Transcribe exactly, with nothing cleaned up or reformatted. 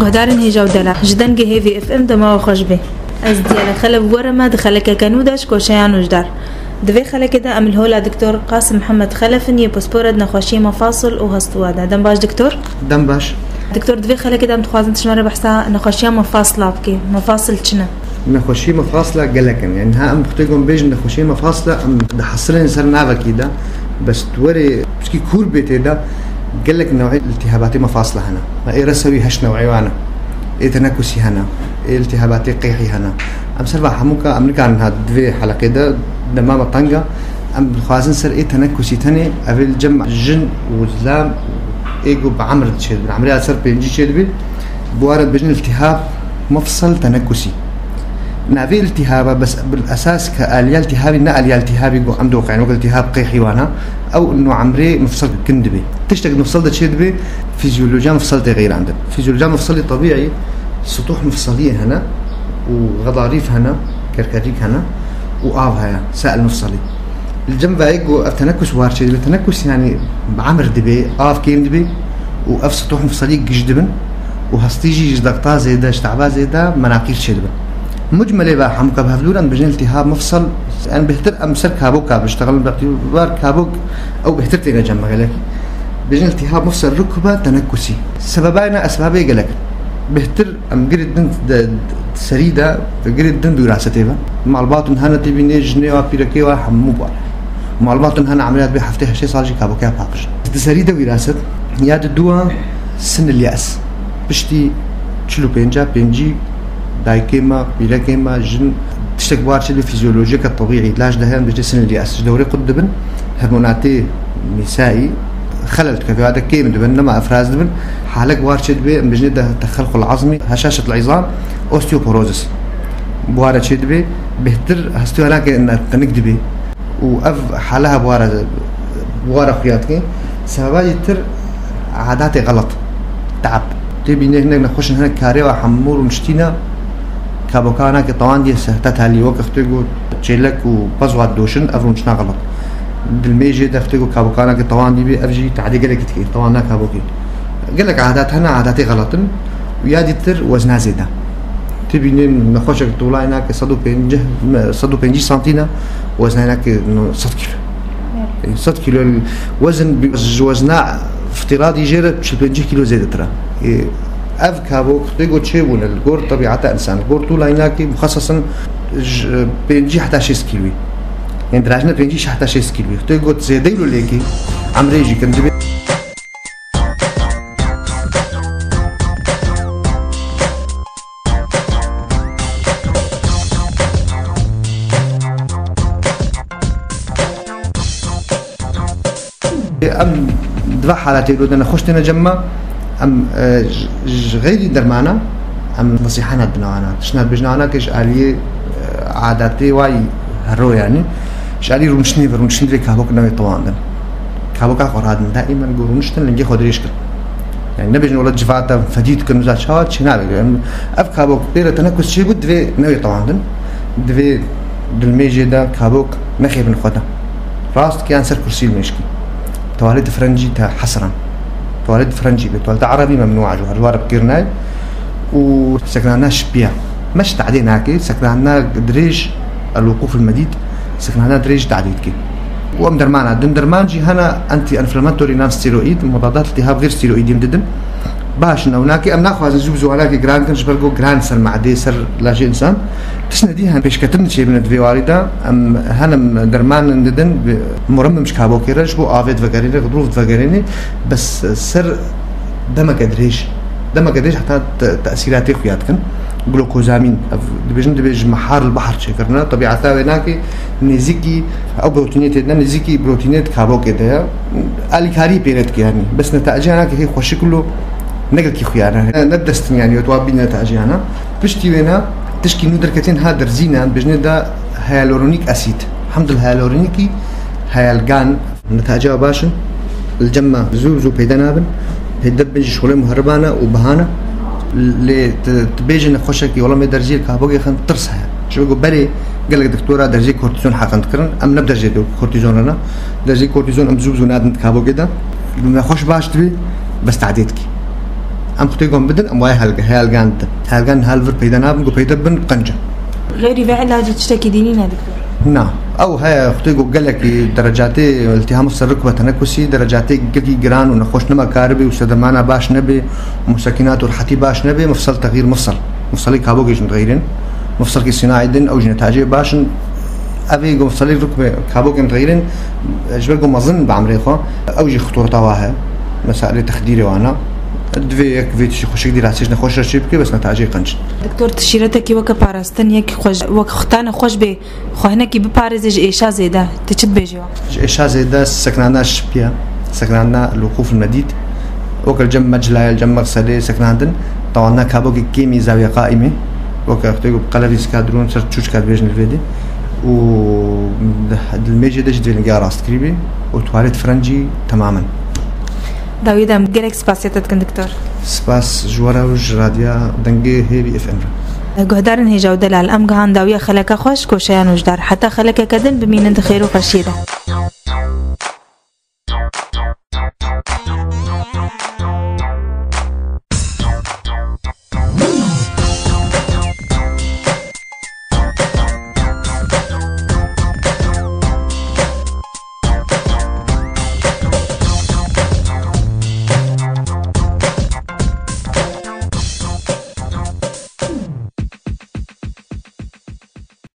Guhdarên hêja û delal, ji dengê Hêvî F M dema we xweş be. Ez Diyale Xelef we re me di xelekeke nû de ji koşeya nûjdar. Di vê xelekê de em li hola Doktor Qasim Mihemed Xelef in yê pispore di nexweşiyê mefasil û hestûwa de. Dem baş Doktor. Dem baş. Doktor, di vê xelekê de em dixwazin tu ji me re behsa nexweşiya mefasila bikî. Mefasil çi ne? Nexweşî mefasila gelek in. Yani ha em xwedê gon bêjin nexweşî mefasila em dihesilên ser navekî de. Bes tu werê piçkî kûr bê tê de gelek newê iltihabatê mefasila hene. Ha ê resewî heşt newê wan e. Ê tenekusî hene. Ê iltihabatê qeyhî hene. Em ser va hemûka em nikarin ha di vê heleqê de dema me teng e. Em dixwazin ser ê tenekusî tenê ev ê li cem jin û zilam ê ku bi emir diçêdibin. Emrê ya ser pêncî çêdibî. Bi wan re dibêjin iltihab mefsel tenekusî. Navê iltihaba bes bil esas ke aliya iltihabî ne aliya iltihabî ku em doqeyn wek iltihab qeyhî wan e. Ew no emrê mefsel kin dibê. Tiştek mefsel de çêdibê, fizyolojiya mefsel tê qeyrandin. Fizyolojiya mefselî tebîî, situh mefseliyê hene û xedarîf hene, kerkerîk hene û av heye, sail mefselî. Li cem vayê ku ev tenekus war çêdibê, tenekus yani bi emir dibê, av kêm dibê û ev situh mefselî giş dibin û hestî jî ji dexta zêde, ji teba zêde menaqîr çêdibin. Mucmelê ve hemûka bi hevdû re em dibêjin iltihab mefsel, yani bêhtir em ser kaboka biştexilin, bi îtibar kabok ew bêhtir têne cem me gelekî. Dibêjin iltihab mefsel rukbe tenekusî. Sebebay ne esbabê gelek in. Bêhtir em girê din de, de, serî de, girê din bi wirasetê ve. Malbatun hene tê bînê jinê wa pîrekê wa hemû bar. Malbatun hene emrê ya dibê heftê heştê sal jî kabokeya paqij. Di serî de wiraset, ya di dûa sin il yas. Piştî çil û pênca, pêncî, dayikê me, pîrekê me, jin, tiştek war çêdibê fizyolojiyeke tebîî, laş de heye, em dibêjin sin il yas. Ji dewrê qut dibin, hormonatê nîsaî xelel dike, ya de kêm dibin, nema efraz dibin. Halek war çêdibê, em dibêjinê de texelxul azmî, heşaşetul izam, osteoporosis. Bi wan re çêdibê, bêhtir hestî wan nake, tenik dibê. û ev hale hebû were, were xuya dike. Sebeba yê tir adatê xelet, teab. Tê bînê hinek nexweşin, hinek karê wa hemû rûniştîne, kaboka nake tewandiyê sehte telî, weke xwedê got çêlek û pez wa didoşin, ev rûniştina xelet. Dilmêjê de xwedê got kaboka nake tewandî bê, ev jî teadê gelekî dike, tewan na kabokê. Gelek adat hene, adatê xelet in. Û ya dîtir wezna zêde. Tu bînî nexweşek tolayê nake sed û pêncî, sed û pêncî santî ne, wezna nake no sed kîlo. Sed kîlo wezin bi-, ji wezna îftîradî jê re çil pêncî kîlo zêdetir e. Ê, ev kabok tê got çêbûne li gor tebîata însan, li gor tolayê nake muxesesin ji pêncî heta şêst kîloyî. Yên dirajine pêncî heta şêst kîloyî. Tê got zêdeyî lo lêkî, emrê jî kin dibê. Em di va halatê lo de nexweş têne cem me, em, e, ji, ji xeyrî dermana, em nesîhana dine wana. Tiştna dibêjin wana ke ji aliyê, e, adatê wayî hero yanî, ji alî rûniştinê ve, rûniştin divê kabok newê tewandin. Kaboka xwe radin, daîmen ku rûniştin lingê xwe dirêj kin. Yani nebêjin wele civata fedî dikin, uza çawa çê nabe. Yani ev kabok pê re tenekus çêbû, divê newê tewandin. Divê dilmêjê de kabok nexêbin xwe de. Rast ki yan ser kursî li mêşkî. Tuwalet frencî te hesiran. Tuwalet frencî be. Tuwalet erebî memnû e, ji war, ji war re bikir nayê. Û seknana şipiya. Meş tadê nake, seknana dirêj, el-wuqûf el-medîd, seknana dirêj tadê dike. Û em dermana din, derman jî hene anti-inflammatory non-steroid, mudadat iltihab xêr steroîdî em didin. Baş in, ew nake, em naxwazin zû bi zû wana ke giran kin, ji ber ku giran ser madê, ser lajê însan. Tiştine dî hene pêşketin çêbine di vê warî de, em henim derman didin, bi muremmim ji kabokê re, ji bo avê divegerêne, xidrûf divegerêne, bes ser demeke dirêj, demeke dirêj heta te-, tesîratê xuya dikin. Glokozamîn, ev dibêjin, dibê ji mehar li behar çêkirine. Tebîata wê nake, nêzîkî ew protînê tê de, nêzîkî protînê di kabokê de ye. Alîkarî pê re dike yanî. Bes neteciya nake hê xweşik lo, ne gelkî xuya ne. Ne, ne bi dest in yanî, tu wa bîne neteciya ne. Piştî wê ne, tişkî nû derketin ha derzîne, dibêjinê de hyaluronik asid. Hemdil hyaluronikî, hyalgan. Netaca baş in, li cem me zû zû peyda nabin. Peyda bin ji şolê muheribane û bihane. Lê tu, tu bêjin xweşekî, wela me derziyê kabokê xin tirs heye. Ji bo ku berê gelek doktora derziyê kortîzon heqin dikirin. Em ne bi derziyê kortîzon re ne. Derziyê kortîzon em zû zû nadin kabokê de. Nexweş baş dibê, bes tadê dikî. Em xutê gom bidin, em waya helge-, helgan didin. Helgan hel vir peyda nabin, ku peyda bin qenc e. Xêrî ve ilacî tiştekî dînî ne diktor. Na, ew heye xutê ku gelekî derecatê iltiham ser rikbe tenekusî, derecatê gelkî giran û nexweş nema karibe û sedemana baş nebe, musekinat û rehetî baş nebe, mifsel texîr mifsel. Mifselê kabokê jin dixeyrin. Mifselkî sînaî din, ew jî netacê baş in. Evê ku mifselê rikbe kabokên dixeyrin, ji ber ku mezin bi emrê xwe, ew jî xutureta wa heye. Meselê texdîrê wana. Divê yek vê tiştî xweşik dî rastî ji nexweş re çê bike, bes netacê qenc. Doktor, tu şîretekî weke parastin, yek xweş, wek xutane xweş bê, xwe hinekî biparêze ji êşa zêde. Tu çi dibêjî wa? Ji êşa zêde seknandina şipiye, seknandina lûqûf medîd. Weke li cem meclayê, li cem mexselê seknandin. Tawandina kabokê kêmî zawiya qaîmê. Weke xutê ku qelebî sika dirûn ser çûçka dibêjin li vê de. Û di, di limêjê de jî divê lingiya rast kirî bê. Û tuwalet frencî temamen. Dawî de em gelek spasiyê te dikin doktor. Spas ji we re û ji Radya Dengê Hêvî F M re. Guhdarên hêja û delal, em gihan dawiya xeleka xweş koşeya nojdar. Heta xelekeke din bimînin di xêr û xweşiyê de.